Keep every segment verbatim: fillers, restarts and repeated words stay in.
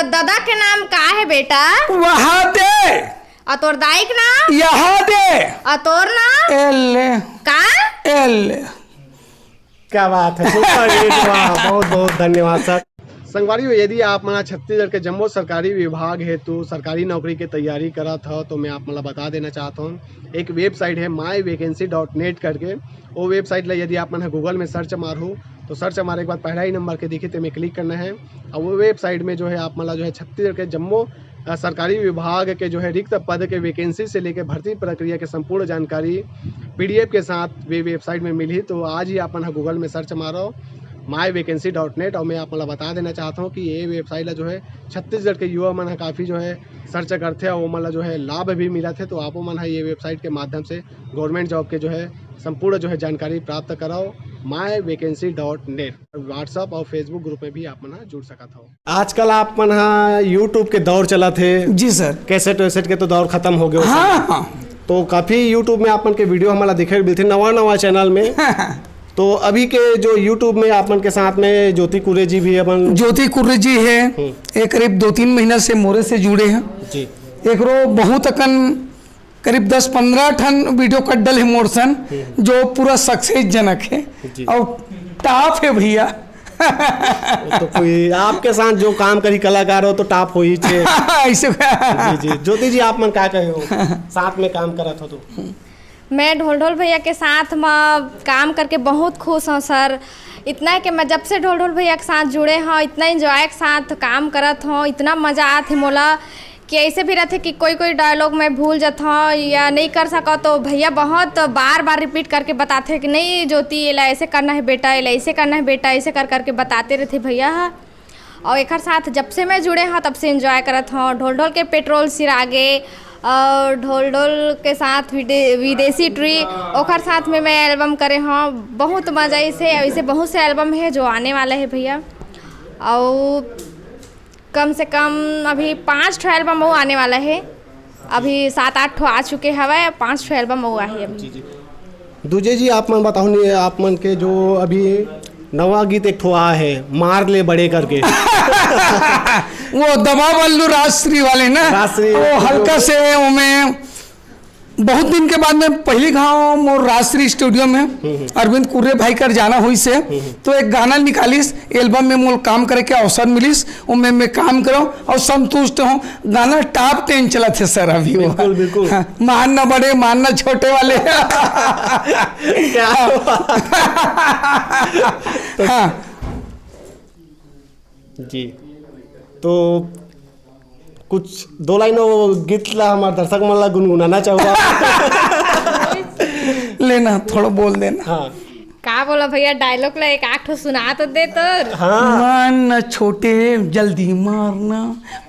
ददा के नाम का हे बेटा? वहा दे। अउ तोर दाई के नाम? यहा दे। अउ तोर नाम? एल। का? एल। क्या बात है, सुपर हिट, वाह, बहुत बहुत धन्यवाद सर। संगवारी हो, यदि आप मन ह छत्तीसगढ़ के जम्मो सरकारी विभाग हेतु सरकारी नौकरी के तैयारी करत हव, तो मैं आप मन ला बता देना चाहत हूँ, एक वेबसाइट है माई वैकेंसी डॉट नेट करके। वो वेबसाइट ला यदि आप मन ह गूगल में सर्च मारहू, तो सर्च मारे के बाद पहला ही नंबर के दिखी, तेमे क्लिक करना है। और वो वेबसाइट में जो है आप मन ला जो है छत्तीसगढ़ के जम्मो अ, सरकारी विभाग के जो है रिक्त पद के वैकेंसी से लेके भर्ती प्रक्रिया के संपूर्ण जानकारी पीडीएफ के साथ वे वेबसाइट में मिलही। तो आज ही आप मन ह गूगल में सर्च मारो माई वैकेंसी डॉट नेट, और मैं आप मन ला बता देना चाहत हूँ कि ये वेबसाइट ला जो है छत्तीसगढ़ के युवा मन ह काफ़ी जो है सर्च करथे और ओमन ला जो है लाभ भी मिलत हे। तो आपो मन ह ये वेबसाइट के माध्यम से गवर्नमेंट जॉब के जो है संपूर्ण जो है जानकारी प्राप्त कराओ, माई वैकेंसी डॉट नेट। WhatsApp और Facebook ग्रुप में भी आप मन ह जुड़ सकत हो। आजकल आप मन ह YouTube के दौर चलत हे। जी सर। कैसेट वैसेट के तो दौर खत्म हो गयो। हाँ, हाँ। तो काफी YouTube में आप मन के वीडियो हमन ला देखे मिलथे नवा नवा चैनल में। तो अभी के जो YouTube में आप मन के साथ में ज्योति कुर्रे जी भी अपन ज्योति कुर्रे जी है, हम्म। ये करीब दो तीन महीना से मोरे से जुड़े हैं। जी। एकरो बहुत अकन करीब दस पंद्रह ठन वीडियो कट डले मोर सन, हम्म। जो पूरा सक्सेस जनक है जी। और टॉप है भैया। वो तो कोई आपके साथ जो काम करी कलाकार हो तो टॉप हो ही छे। ऐसे जी जी। ज्योति जी, आप मन का कहे हो, साथ में काम करत हो तो? मैं ढोल ढोल भैया के साथ म काम करके बहुत खुश हूँ सर। इतना है कि मैं जब से ढोल ढोल भैया के साथ जुड़े हूँ, इतना एंजॉय के साथ काम करत हूँ, इतना मजा आत है मोला कि ऐसे भी रहते कि कोई कोई डायलॉग मैं भूल जात हूँ या नहीं कर सका, तो भैया बहुत बार बार रिपीट करके बताते कि नहीं ज्योति, ये ला ऐसे करना है बेटा, ये ला ऐसे करना है बेटा, ऐसे कर करके बताते रहते भैया ह। और एकर साथ जब से मैं जुड़े हूँ तब से एंजॉय करत हूँ। ढोल ढोल के पेट्रोल सिरागे और ढोल ढोल के साथ विदे-, विदेशी ट्री, ओकर साथ में मैं एल्बम करे हूँ। बहुत मजा इसे, ऐसे बहुत से एल्बम है जो आने वाला है भैया। और कम से कम अभी पाँच ठो एल्बम वो आने वाला है। अभी सात आठ ठो आ चुके हवय, पाँच ठो एल्बम वो आहे अभी। जी, जी। दूजे जी, आप मन बताओ नहीं, आप मन के जो अभी नवा गीत एक ठो आ है, मार ले बड़े करके। वो दबा बल्लू राजश्री वाले ना, राजश्री वो जो हल्का से उमे बहुत दिन के बाद में पहली घाव मोर राजश्री स्टूडियो में अरविंद कुर्रे भाई कर जाना हुई से, तो एक गाना निकालिस, एल्बम में मोल काम करे के अवसर मिलिस, ओमे मैं काम करो और संतुष्ट हूँ। गाना टॉप टेन चलत है सर अभी वो। बिल्कुल, बिल्कुल। हाँ, मारना बड़े, मारना छोटे वाले। क्या बात। हाँ। जी, तो कुछ दो लाइन वो गीत ला हमार दर्शक मन ला गुनगुनाना चाहूँगा। लेना, थोड़ा बोल देना। हाँ। का बोला भैया, डायलॉग ला एक आठ ठो सुना तो दे तो। हाँ। मारना छोटे, जल्दी मारना,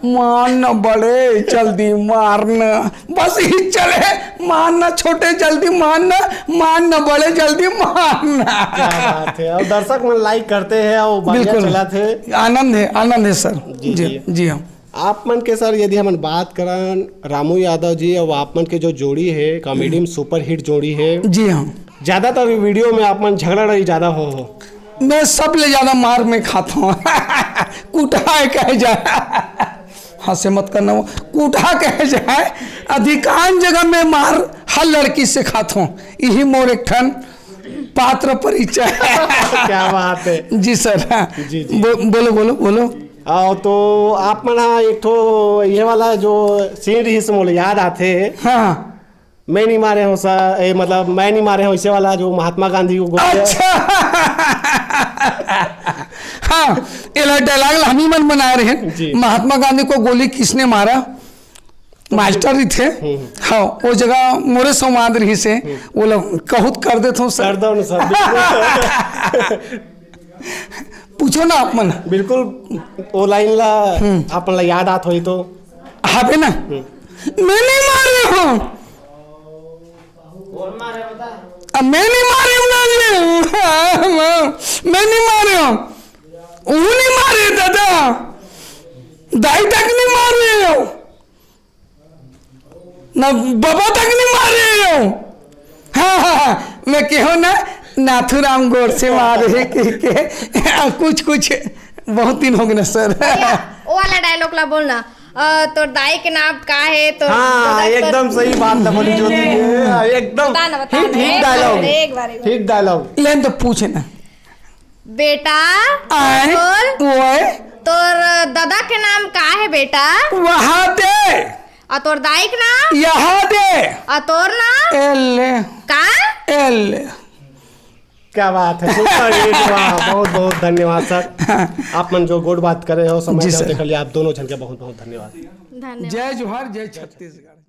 मारना बड़े, जल्दी मारना। बस ही चले, मारना छोटे, जल्दी मारना, मारना बड़े, जल्दी मारना। क्या बात है। और दर्शक मन लाइक करते हैं और बढ़िया बिल्कुल। चलत है। आनंद है, आनंद है सर। जी, जी, जी। जी हाँ। आप मन के सर, यदि हमन बात करन रामू यादव जी और आप मन के जो जोड़ी है, कॉमेडी में सुपर हिट जोड़ी है। जी हाँ। ज्यादातर वीडियो में आप मन झगड़ा लड़ाई ज्यादा हो, हो। मैं सब ले ज्यादा मार मैं खात हूँ। कुटहा कहे जाए, हंसे मत करना, वो कुटहा कहे जाए, अधिकांश जगह में मार हर लड़की से खात हूँ। यही मोर एक ठन पात्र परिचय। क्या बात है। जी सर। जी, जी। बो-, बोलो, बोलो, बोलो। आओ, तो आप मन हा एक ठो ये वाला जो सीन रहिस मोला याद आथे। हाँ। मैं नहीं मारे हूँ सर, ए, मतलब, मैं नहीं मारे हूँ, इसे वाला जो महात्मा गांधी को गोली। अच्छा। हाँ, एला डायलॉग ला हम ही मन बनाए रहे। जी। महात्मा गांधी को गोली किसने मारा? मास्टर ही थे। हम्म। हाँ, वो जगह मोरे संवाद रहिस हे, हम्म। वो लोग कहूत कर देत हो सर। कर दो ना सर, बिल्कुल। पूछो ना आप मन। बिल्कुल, वो लाइन ला हम्म। आप मन ला याद आत होई तो। हाबे ना। हम्म। मैं नहीं मारे हूँ। अब मैं नहीं मारे हूँ ना जी। मैं नहीं मारे हूँ। वो नहीं मारे दादा। दाई तक नहीं मारे हो। ना बाबा तक नहीं मारे हो। हाँ, हाँ, हाँ। मैं कहो ना, नाथूराम गोडसे मारे हे कह के। कुछ, कुछ, बहुत दिन हो गए ना सर। भैया, वो वाला डायलॉग ला बोलना। अ, तोर दाई के नाम का हे? तो हाँ, तो- एकदम सही बात ला बोली ज्योति जी। एकदम बता ना, बता हिट ना। हिट एक डायलॉग। बार, एक बार, एक बार। Hit dialogue. लेन तो पूछे ना। बेटा, आए तोर ओए तोर दादा के नाम का हे बेटा? वहा दे और तोर दाई के नाम? यहाँ दे और तोर नाम? एल का? एल क्या बात है, सुपर हिट। वाह, बहुत बहुत धन्यवाद सर। आप मन जो गोठ बात करे हो, समय जी देव सर। तेकर लिए आप दोनों झन के बहुत बहुत धन्यवाद। धन्यवाद। जय जोहार, जय छत्तीसगढ़।